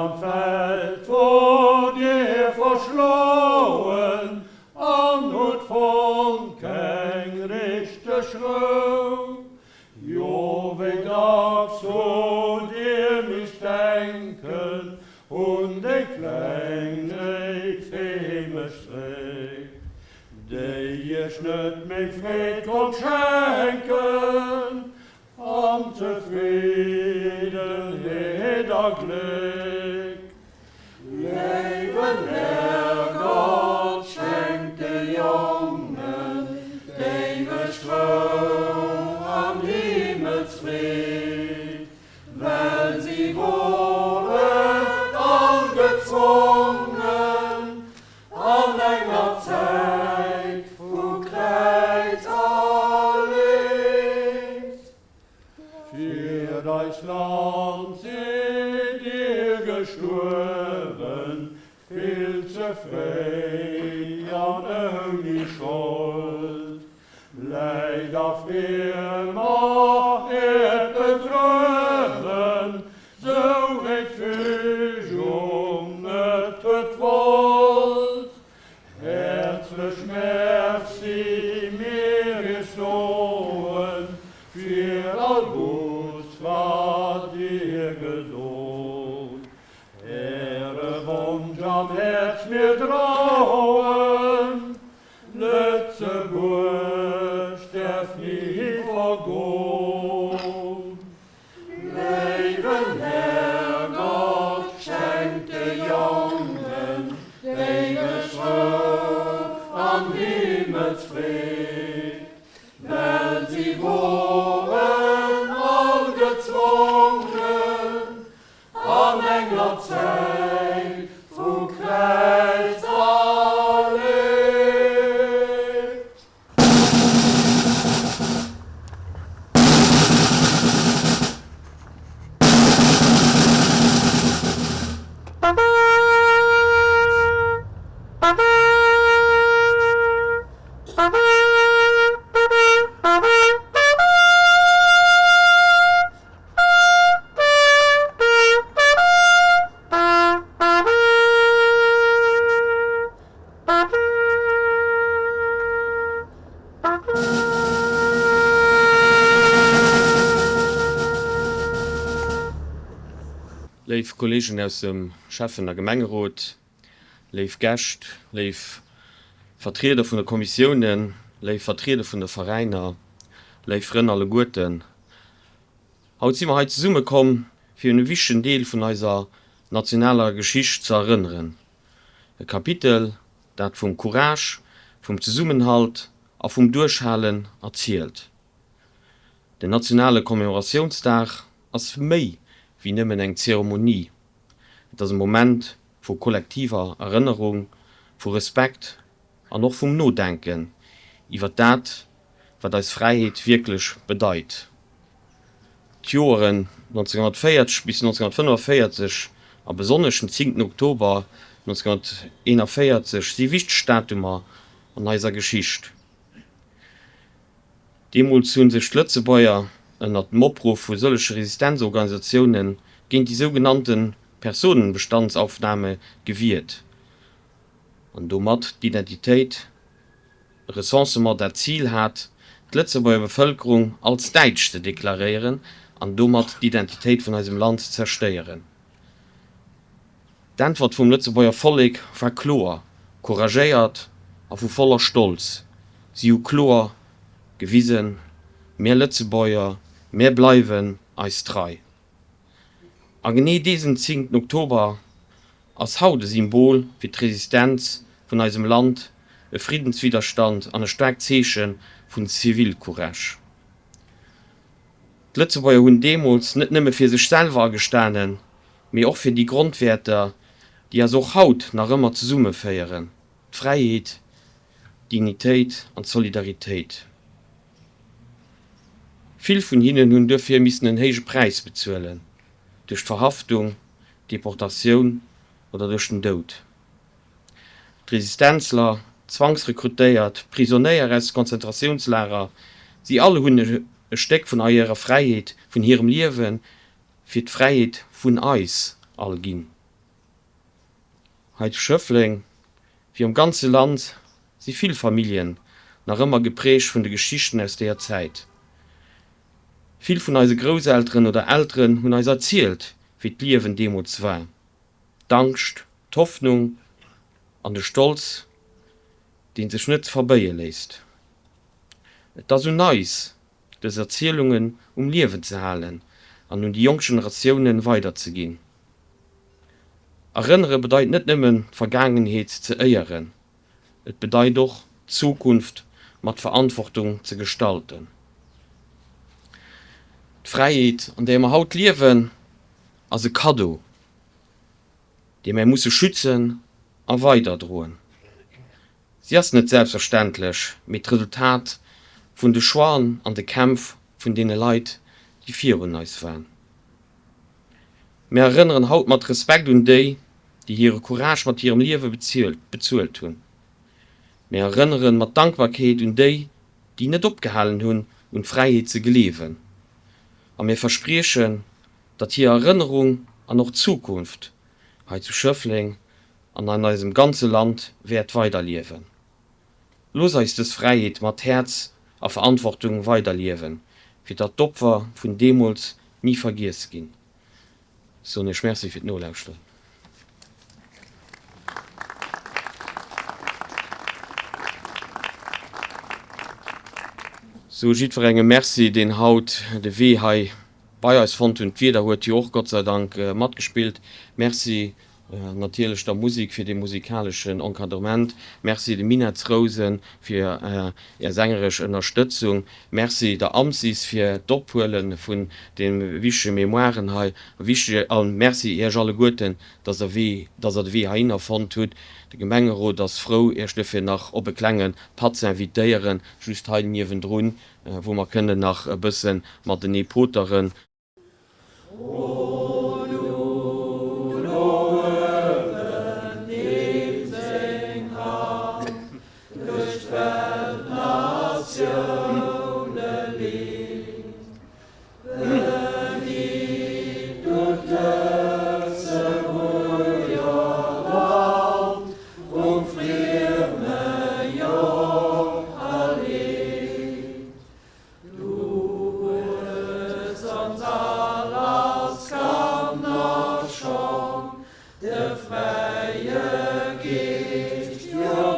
an d'Welt vor dir verschloen an huet fonnt keng richteg Rou. Jo, wéi dacks hutt dir misst denken un déi kleng léif Heemechtstréck, déi iech net méi Freed konnt schenken an Zefriddenheet a Gléck. Léiwen Härgott, schenk de Jongen d'éiweg Rou an Himmelsfreed, well si woren all gezwongen an enger Zäit vu Kräiz a Leed. Fir eist Land sidd Dir gestuerwen, vill ze fréi an ouni Schold. Läit a Friemer Äerd begruewen, sou wéi d'Fügung et huet wollt. Häerzlech Merci mir iech soen fir all Gutts wat dir gedon. Äre Wonsch am Häerz mir droen, Lëtzebuerg däerf ni vergon. Léiwen Härgott, schenk de Jongen d'éiweg Rou an Himmelsfreed, well si woren all gezwongen an enger Zäit vu Kräiz a Leed. Léif Kolleegen aus dem Schäffen a Gemengerot, léif Gäscht, léif Vertrieder vun de Kommissiounen, léif Vertrieder vun de Veräiner, léif Frënn alleguerten, Haut si mer hei zesumme komm, fir un e wichtegen Deel vun eiser nationaler Geschicht ze erënneren. E Kapitel, dat vum Courage, vum Zesummenhalt a vum Duerchhalen erzielt. Den nationale Commemoratiounsdag ass méi wéi nëmmen eng Zeremonie, et ass e Moment vu kollektiver Erënnerung, vu Respekt an och vum Nodenken iwwer dat, wat eis Fräiheet wierklech bedeit. D'Joeren 1940 bis 1945 a besonnesch den zéngten Oktober 1941 si wichteg Datumer an eiser Geschicht. Deemools hu sech d'Lëtzebuerger ënnert dem Opruff vu sëllege Resistenzorganisatioune géint déi sougenannte Personenbestandsaufnahme gewiert an domat d'Identitéit E Recensement, dat d'Zil hat, d'Lëtzebuerger Bevëlkerung als däitsch ze deklaréieren an domat d'Identitéit vun eisem Land ze zerstéieren. D'Äntwert vum Lëtzebuerger Vollek war kloer, couragéiert a vu voller Stolz. Si hu kloer gewisen, Mir Lëtzebuerger, mir bleiwen eis trei. A genee desen zéngten Oktober ass haut e Symbol fir d'Resistenz vun eisem Land, e Friddenswidderstand an e staarkt Zeeche vun Zivilcourage. D'Lëtzebuerger hunn deemools net nëmme fir sech selwer agestanen, mee och fir déi Grondwäerter, déi eis och haut nach ëmmer zesummeféieren, d'Fräiheet, d'Dignitéit an d'Solidaritéit. Vill vun hinnen hunn duerfir missen en héije Präis bezuelen, duerch d'Verhaftung, d'Deportatioun oder duerch den Doud. D'Resistenzler, d'Zwangsrekrutéiert, d'Prisonéier aus de Konzentratiounslager, si all hunn e Stéck vun hirer Fräiheet, vun hirem Liewe fir d'Fräiheet vun eis all ginn. Hei zu Schëffleng, wéi am ganze Land, si vill Familljen nach ëmmer geprägt vun de Geschichten aus deeër Zäit. Vill vun eise Grousselteren oder Elteren hunn eis erzielt, wéi d'Liewen deemools war. D'Angscht, d'Hoffnung an de Stolz, dee sech net verbéie léisst. Et ass un eis, dës Erzielungen um Liewen ze halen an un déi jonk Generatiounen weiderzeginn. Erënnere bedeit net nëmmen, d'Vergaangenheet ze éieren, et bedeit och, d'Zukunft mat Verantwortung ze gestalten. D'Fräiheet, an där mer haut liewen, ass e Kaddo, dee mär musse schützen a weiderdroen. Si ass net selbstverständlech, mee d'Resultat vun de Choixen an de Kämpf vun deene Leit, déi virun eis waren. Mär erënneren haut mat Respekt un déi, déi hire Courage mat hirem Liewe bezuelt hunn. Mär erënnere mat Dankbarkeet un déi, déi net opgehalen hunn, un d'Fräiheet ze gleewen. A mir verspriechen, datt hir Erënnerung an och d'Zukunft hei zu Schëffleng an an eisem ganze Land wäert weiderliewen. Looss eis dës Fräiheet mat Häerz a Verantwortung weiderliewen, fir datt d'Opfer vun deemools ni vergiess ginn. Ech soen Iech Merci fir d'Nolauschteren. Soe jiddwerengem Merci, deen haut de Wee hei bei eis fonnt hunn. D'Wieder huet jo och Gott sei Dank matgespillt. Merci natierlech der Musik fir dee musikaleschen Encadrement. Merci de Minettsrousen fir är sängeresch Ënnerstëtzung. Merci der AMCIS fir d'Ophuele vun de wichtege Mémoiren hei. A Merci Iech alleguerten, dass der Wee, dass der de Wee heihinner fonnt hutt. De Gemengerot ass frou, Iech duerfir nach op e klenge Patt ze invitéieren, just hei niewendrun, wou mer kënnen nach e bësse matenee poteren. Du hues ons all als Kanner schon de fräie Geescht jo.